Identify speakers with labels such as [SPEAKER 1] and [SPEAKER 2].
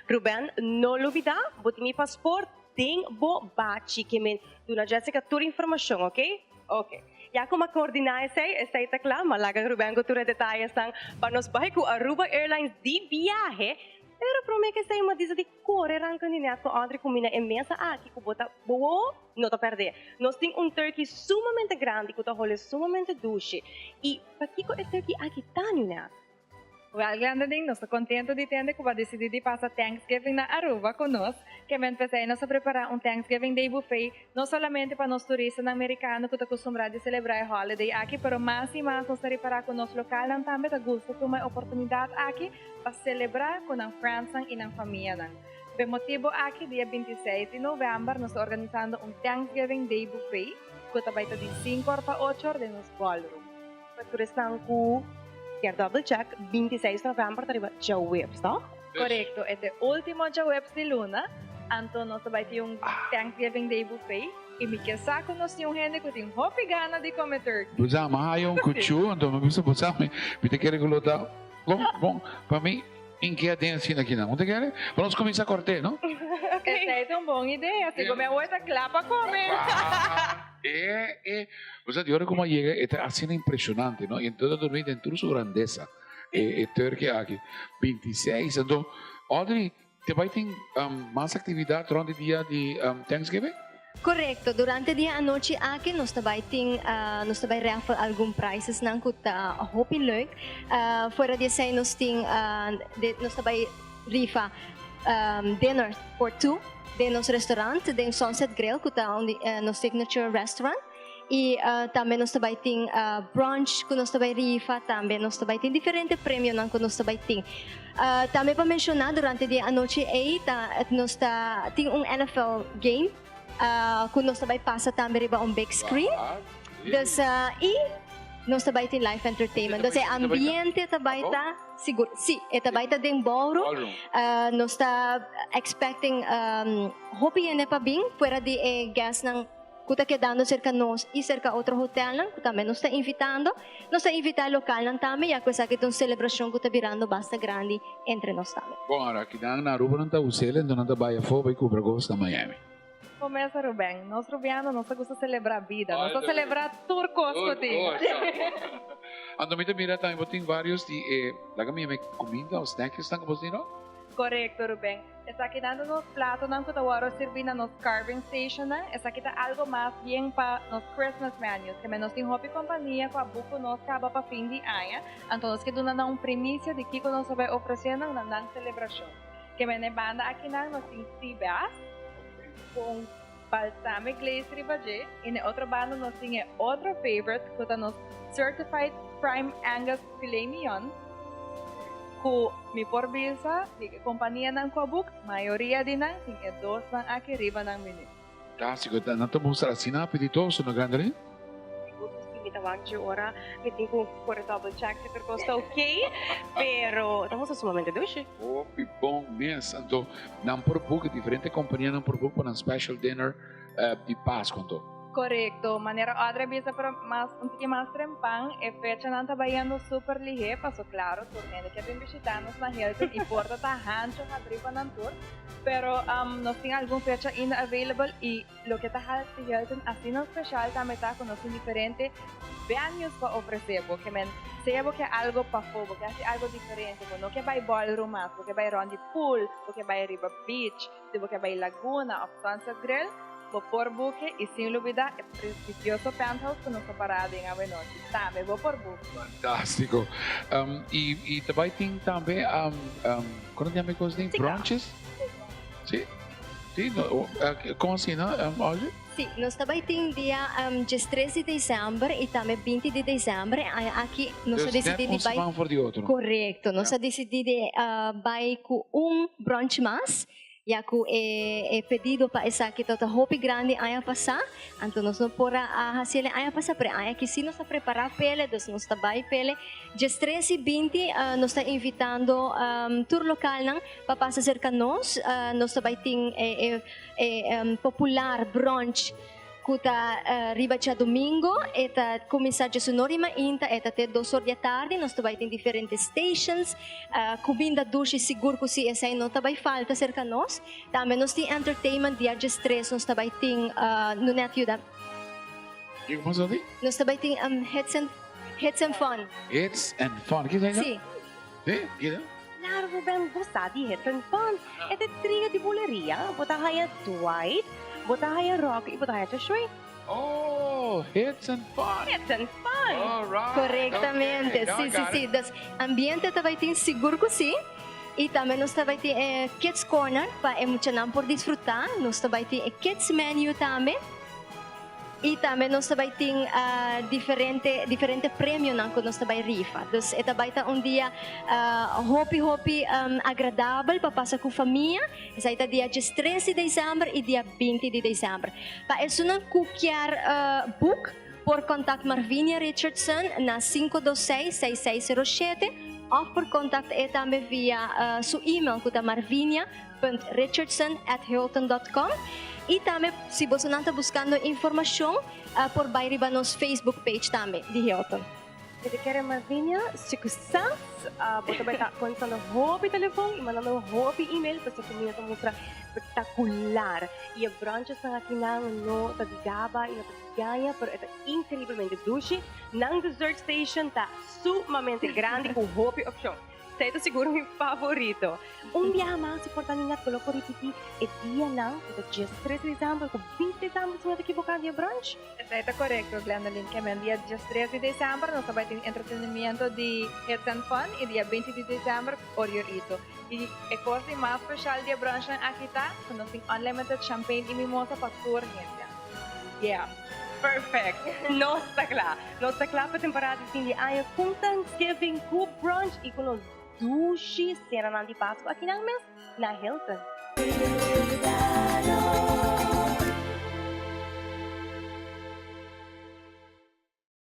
[SPEAKER 1] Ruben, no lubida, bo tin mi paspoort den bo bachi ke men duna Jessica tur informacion, ok? Ok. Ya cu m'a coordina esey, esey ta cla, m'a laga Ruben cu tur e detayesnan pa nos bay cu Aruba Airlines di biahe, pero prome cu esey m'a disa di core ranca Ninette cu Audrey cu mi na e mesa aki cu bo ta bo no ta perde. Nos tin un turkey sumamente grandi cu ta hole sumamente dushi. Y pakico e turkey aki ta, Ninette?
[SPEAKER 2] Wel Glendading, nos ta contento di tende cu bo a dicidi di pasa Thanksgiving na Aruba cu nos. Kemen p'esey nos a prepara un Thanksgiving Day Buffet, no solamente pa nos turistanan Mericano cu ta custumbra di celebra e holiday aki, pero mas y mas nos ta ripara cu nos localnan tambe ta gusta tuma e oportunidad aki pa celebra cu nan friendsnan y nan famianan. P'e motibo aki, dia 26 di november nos ta organisando un Thanksgiving Day Buffet cu ta bay ta di cinco or pa ocho or den nos ballroom.
[SPEAKER 1] Pa tur esnan ku kier double check, 26 november ta riba djaweps, toch?
[SPEAKER 2] Korekto, e ta e ultimo djaweps di luna, anto nos ta bai tin un Thanksgiving Day buffet i mi ke sa ku nos tin un hende ku tin hopi gana di kome turkey.
[SPEAKER 3] Bo sa, mi a haya un kuchu, anto mi bisa bo sa mi ta kere ku lo ta bon, bon pa mi inkia den asina kinan. Bo ta kere? Pa nos kuminsá kòrt'é, no?
[SPEAKER 2] Esei ta un bon idea, sigur mi a wou ta kla pa kome.
[SPEAKER 3] E, e, o sea, di ora como a yega, e ta asina impresionante, no? Y entonces ta dormi den tur su grandeza, e, e turkey aki. 26, anto, Audrey, te bai tin um, mas actividad rond di dia di um, Thanksgiving?
[SPEAKER 4] Correcto. Durante di anochi aki nos ta bai tin nos ta bai raffle algun prizes nan cu ta hopi leuk. Fuera di esey nos tin nos ta bai rifa dinner for two den nos restaurant den Sunset Grill cu ta un di nos signature restaurant y tambe nos ta bay tin brunch cu nos ta bay rifa tambe nos ta bay tin diferente premionan cu nos ta bay tin. Tambe pa menciona durante di e anochi ey ta nos ta tin un NFL game cu nos ta bay pasa tambe riba un big screen. Dus y nos ta bay tin live entertainment. Dus e ambiente ta bay ta sigur. Si, e ta bay ta den ballroom. Nos ta expecting hopi hende pa bin fuera di e guestnan cu ta kedando cerca nos y cerca otro hotelnan cu tambe nos ta invitando. Nos ta invita e localnan tambe ya cu esaki ta un celebracion cu ta birando basta grandi entre nos tambe.
[SPEAKER 3] Bon, ahora akinan na Aruba nan ta us'el, enton nan ta bay afo bay cubra cos na Miami.
[SPEAKER 2] Comesa Ruben, nos Rubiano nos ta gusta celebra bida, nos ta celebra tur cos cu tin.
[SPEAKER 3] Anto mi ta mira tambe bo tin varios di e, laga mi yama e cuminda o snacks nan cu bo tin no?
[SPEAKER 2] Corecto Ruben, esakinan ta nos platonan cu ta worde sirbi na nos carving stationnan, esaki ta algo mas bien pa nos Christmas menus, keme nos tin hopi compania cu a book cu nos caba pa fin di aña, anto nos ke duna nan un primicia di kico nos ta bay ofrece nan na nan celebracion. Keme na e banda akinan nos tin sea bass ku un balsamic glaze riba dje i na e otro banda nos tin e otro favorite ku ta nos Certified Prime Angus Filet Mignon ku mi por bisa di e kompanianan ku a book mayoria di nan tin e dosnan aki riba nan menu.
[SPEAKER 3] Fantástico, nan ta mustra asina apetitoso no Grandelin?
[SPEAKER 1] Sigur cu si mi ta wak dje ora mi tin cu core double check si tur cos ta ok, pero ta mustra sumamente dushi.
[SPEAKER 3] Hopi bon mes, anto nan por book, diferente companianan por book pa nan special dinner di Pascu anto.
[SPEAKER 2] Corecto, manera Audrey a bisa pero mas un tiki mas trempan, e fechanan ta bayendo super lihe, paso claro tur hende ke bin bishita nos na Hilton y porta ta hancho habri pa nan tur. Pero nos tin algun fecha ainda available y loke ta haci Hilton asina special tambe ta cu nos tin diferente venues pa ofrece bo. Ke men sea bo ke algo pafo, bo ke haci algo diferente, bo no ke bay ballroom mas, bo ke bay rond di pool, bo ke bay riba beach, si bo ke bay Laguna of Sunset Grill, bo por buke y sin lubida e prestigioso penthouse cu nos ta para den awenochi tambe bo por buke.
[SPEAKER 3] Fantastico. Y ta bay tin tambe Kono di ami kos den brunches? Si? Si? Kon asina, Audrey?
[SPEAKER 4] Si, nos ta bai tin dia 13 di december y tambe 20 di december. E aña aki nos a decidi di bai.
[SPEAKER 3] Un siman for di otro.
[SPEAKER 4] Correcto. Nos a decidi di bai cu un brunch mas. Ya cu e pedido pa esaki tabata hopi grandi aña pasa, anto nos no por a haci el e aña pasa, pero e aña aki si nos a prepara p'ele, dus nos ta bay p'ele. Diestres y binti nos ta invitando tur localnan pa pasa cerca nos. Nos ta bay tin e popular brunch. Ku ta riba djadumingo, e ta kuminsá djesunor di mainta, e ta te dos or di atardi. Nos ta bai tin diferente stations, kuminda dushi sigur ku si esei no ta bai falta serka nos. Tambe nos tin entertainment dia djestres, nos ta bai tin, no net yuda.
[SPEAKER 3] Kiko pasa di?
[SPEAKER 4] Nos ta bai tin hits and hits and fun.
[SPEAKER 3] Hits and fun, kiko ta?
[SPEAKER 4] Si.
[SPEAKER 3] Si, kiko?
[SPEAKER 1] Claro Ruben, bo sa di hits and fun. E ta trio di buleria, bo ta haya Dwight, bo ta haya Rock y bo ta haya Chashui.
[SPEAKER 3] Oh, hits and fun.
[SPEAKER 1] Hits and fun.
[SPEAKER 3] All right.
[SPEAKER 4] Correctamente.
[SPEAKER 3] Okay, now
[SPEAKER 4] Si,
[SPEAKER 3] I
[SPEAKER 4] si,
[SPEAKER 3] got
[SPEAKER 4] si.
[SPEAKER 3] it.
[SPEAKER 4] Dus ambiente ta bai tin sigur cu si. Y tambe nos ta bai tin e kids corner pa e muchanan por disfruta. Nos ta bai tin e kids menu tambe. Y tambe nos ta bay tin diferente diferente premionan cu nos ta bay rifa. Dus e ta bay ta un dia hopi hopi agradabel pa pasa cu famia. Esai ta dia diestres di december y dia binti di december. Pa esunnan cu kier book por contact Marvinia Richardson na 526 6607 of por contact e tambe via su email cu ta marvinia punt richardson at hilton dot com y tambe si bosonan ta buscando informacion por bay riba nos Facebook page tambe di Hilton.
[SPEAKER 1] Mi ta kere Marvinia succes, bo ta bay ta contestando hopi telefon y mandando hopi email pasobra cu mi ta mustra spectacular y e brunchesnan akinan no ta di gaba y no ta di gaña pero e ta increiblemente dushi, nan dessert station ta sumamente grandi cu hopi opcion. Esei ta sigur mi favorito. Un biaha mas si por ta ningat ku lo por ripití e dianan ku ta 13 di desèmber ku 20 di desèmber si mi no ta ekiboká di e brunch.
[SPEAKER 2] Esei ta korekto, Glendalyn. Kemen dia 13 di desèmber nos ta bai tin entretenimiento di Hits and Fun i dia 20 di desèmber Oriorito. I e kos di mas speshal di e brunchnan aki ta ku nos tin unlimited champagne i mimosa pa tur hende.
[SPEAKER 1] Yeah. Perfect. Nos ta kla. Nos ta kla pa temporada di fin di aña ku Thanksgiving, ku brunch i ku nos dushi senanan di Pasku akinan mes na Hilton.